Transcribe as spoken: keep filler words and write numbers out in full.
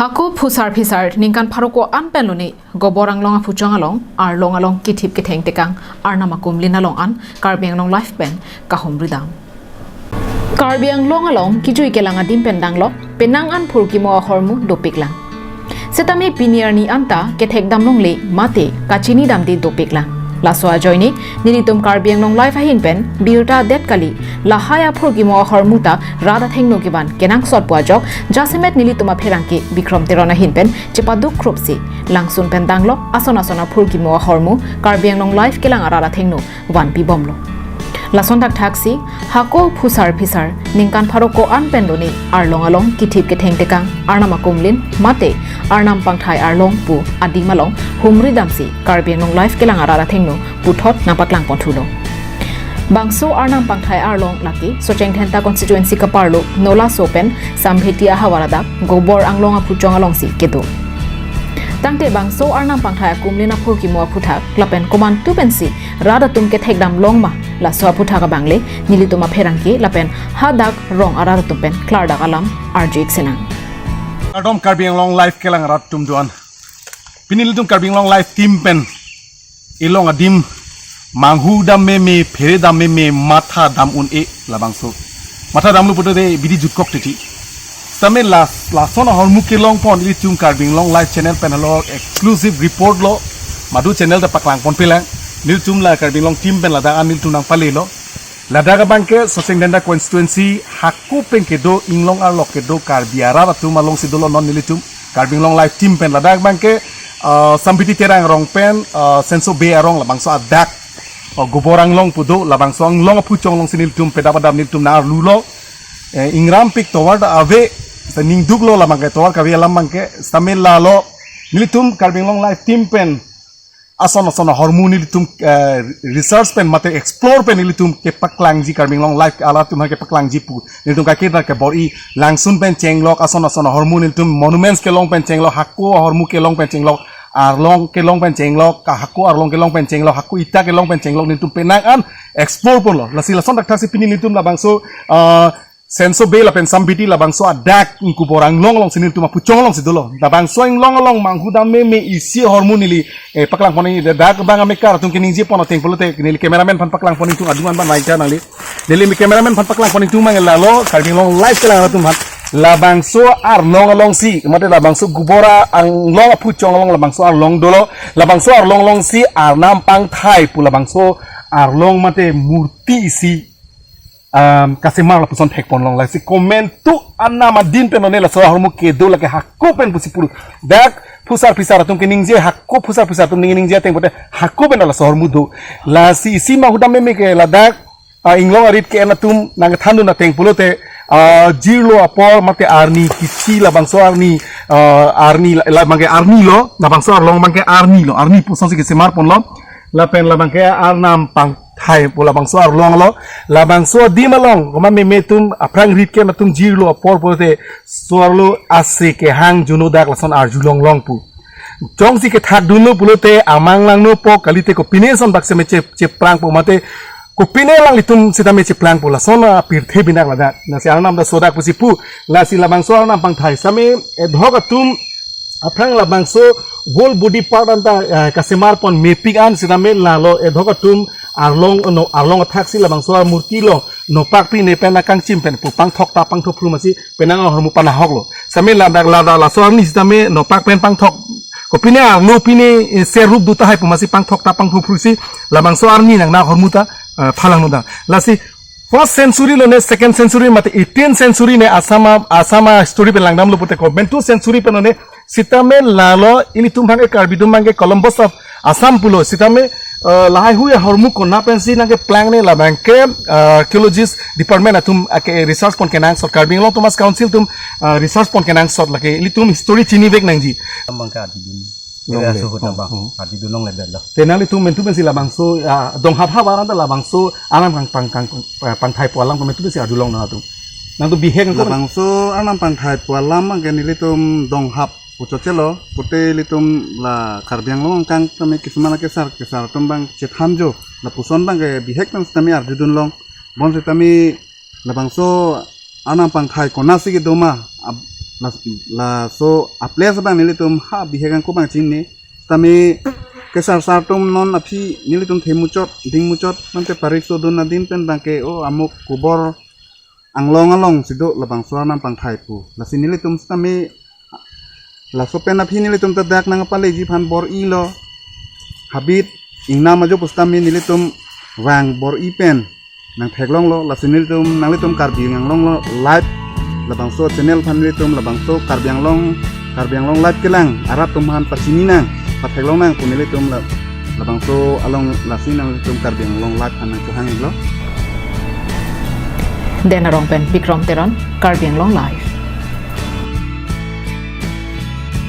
Hako phusar phisar ningkan pharo ko-an pen lone Gobor Anglong aphuchong along, arlong along kithip ketheng tekang Arnam akumlin along an Karbi Anglong Live pen kahumri dam. Karbi Anglong along kejui kelang adim pen danglok, penang an phurkimo ahormu dopiklang. Setame pini arni anta kethek dam longle mate kachini damde dopiklang. Laso ajoine nelitum Karbi Anglong Live ahin pen birta det kali, lahai aphurkimo ahormu ta rat athengno kevan kenangsot pu ajok, jasemet nelitum apherangke Bikrom Teron ahin pen chepaduk krup si langsun pen danglok ason ason aphurkimo ahormu Karbi Anglong Live kelang arat athengno vanpi bomlo. Lason thakthak si hako phusar phisar ningkan pharo ko-an pen lone arlong along kithip ketheng tekang Arnam akumlin mate Arnam Pangthai arlong pu adim along humri dam si Karbi Anglong Live kelang arat athengno puthot nangpaklang pon thulo. Bangso Arnam Pangthai arlong lake Socheng Dhenta constituency kaparlo Nolaso pen Sampheti ahavar adak Gobor Anglong aphuchong along si kedo. Tangte bangso Arnam Pangthai akumlin aphurkimo aphuthak lapen komantu pensi rat atum kethek dam long ma, laso aphuthak abang le nelitum apherangke lapen hadak rong arat atum pen klardak alam arju-ik sinang. Kardom Karbi Anglong Live kelang arat atum do-an. Pini nelitum Karbi Anglong Live team pen ilong adim manghu dam meme, phere dam meme, matha dam un-e labangso. Matha damlo pulote bidi jutkok titi. Setame las, lason ahormu kelong pon ilitum Karbi Anglong Live channel pen halo exclusive report lo. Madu channel ta paklang ponpelang. Nelitum la Karbi Anglong team pen ladak an nelitum nangpalelo. Ladak abangke Socheng Dhenta constituency hako pen kedo, inglong arlo kedo Karbi arat atum along si dolo non nelitum Karbi Anglong Live team pen. Ladak abangke, ah, Sampheti Terang arong pen, ah, Senso Bey arong labangso adak, oh, Gobor Anglong pu do, labangso anglong aphuchong along si nelitum pedap adap nelitum nang-arlulo. Eh, ingrampik tovar ta ave, ta ningduklo labangke tovar kave alam abangke, setame lalo nelitum Karbi Anglong Live team pen ason ason ahormu nelitum, eh, research pen mate explore pen nelitum kepaklangji, Karbi Anglong Live arat atum aphan kepaklangji pu nelitum kakirta kebor-i, langsun pen chenglok, ason ason ahormu nelitum monuments kelong pen chenglok, hako ahormu kelong pen chenglok, arlong kelong pen chenglok, ka hako arlong kelong pen chenglok, hako ita kelong pen chenglok nelitum penang an explore ponlo. Lasi lason thakthak si pini nelitum labangso, ah, Senso Bey lapen Sampheti labangso adak ingkubor anglong along si nelitum aphuchong along si dolo. Labangso inglong along manghu dam meme isi ahormu neli, eh, paklang pon nangji, dak abang amekar atum keningje pon ateng pulote neli cameraman aphan paklang pon nangji, adung an ban naika nangli. Neli cameraman aphan paklang pon nangji mang lalo, Karbi Anglong Live kelang atum aphan. Labangso arlong along si, mate labangso Gobor Anglong aphuchong along labangso arlong dolo, labangso arlong along si Arnam Pangthai pu labangso arlong mate murti isi um, kasemar lapuson thek pon long, lasi komantu anam adin pen lone laso ahormu kedo lake hako pen pusi puru. Dak phusar phisar atum keningje hako, phusar phisar atum ning ningje ateng pote hako pen laso ahormu do. Lasi isi manghu dam meme ke ladak, ah, inglong arit ke-en atum nangkethandun ateng pulote, ah, jirlo apor mate arni kichi labangso arni, ah, arni la, la abangke arni lo, labangso arlong abangke arni lo, arni puson si kesemar ponlo. Lapen labangke Arnam Pangthai pu labangso arlong lo, labangso adim along, koma meme atum aphrang rit ke-en atum jirlo apor pulote, so-arlo ase kehang juno dak lason arjulong long pu. Jongsi kethak dunlo pulote, amang langno po kalite kopine ason dak seme che, cheprang po mate, kopine alanglitum sitame cheprang po, lason apirthe binak ladak. Lasi Arnam ta sodak pusi pu, lasi labangso Arnam Pangthai sitame, edhok atum, aphrang labangso whole body part anta, eh, kasemar pon mepik an sitame lalo edhok atum arlong no arlong athak si labangso armurti lo nopak pine pen akangchim pen pu pangthok ta pangthok phru masi penang ahormu panahok lo. Sitame ladak ladak laso arni sitame nopak pen pangthok. Kopine arlo pine, eh, ser rup do tahai pu masi pangthok ta pangthok phru si labangso arni nang na ahormu ta, eh, phalang no dang. Lasi first century lone, second century mate eighteenth century ne Assam a, Assam a history pen langdamlo pute ko. Komantu century pen lone sitame lalo ilitum abangke Karbi atum abangke Columbus of Assam pulo. Sitame, eh, lahai hui ahormu kona pensi nangkeplang ne labangke, eh, archaeologist department atum ake research pon kenangsot, Karbi Anglong Autonomous Council atum, eh, research pon kenangsot lake ilitum history chinivek nangji. Abangke adidun. Long Area le. Suhut Oh, nabang. Oh. Adidun longle belo. Te nanglitum komantu pensi labangso, ah, donghap havar anta labangso Arnam Pang, Pang, Pang, Pangthai pu alam komantu pensi arjulong nangtum. Nangtum bihek nangtum. Labangso Arnam Pangthai pu alam abangke nelitum donghap puchot chelo, pute ilitum la Karbi Anglong angkang tame kisuma la kesar, kesar atum abang chethanjo, lapuson abangke bihek pen sitame arjudun long, bonsitame labangso Arnam Pangthai konatsi kedo ma, ab-, Las- laso a-place abang nelitum ha bihek angko abang chinine. Sitame kesarsar atum non aphi nelitum themuchot, dingmuchot, mante parik sodun adin pen abangke o amuk kubor anglong along si do labangso arnam pangthai pu. Lasi nelitum sitame laso pen aphi nelitum ta dak nangpaleji aphan bor-ilo. Habit ingnam ajo pusitame nelitum vang bor-i pen nangtheklonglo, lasi nelitum nanglitum Karbi Anglong lo live labangso channel aphan nelitum labangso Karbi Anglong, Karbi Anglong live kelang arat atum aphan pachini nang, patheklong nang pu nelitum la, labangso along lasi nanglitum Karbi Anglong live aphan nangchohang-iklo. Den Arong pen Bikrom Teron, Karbi Anglong Live.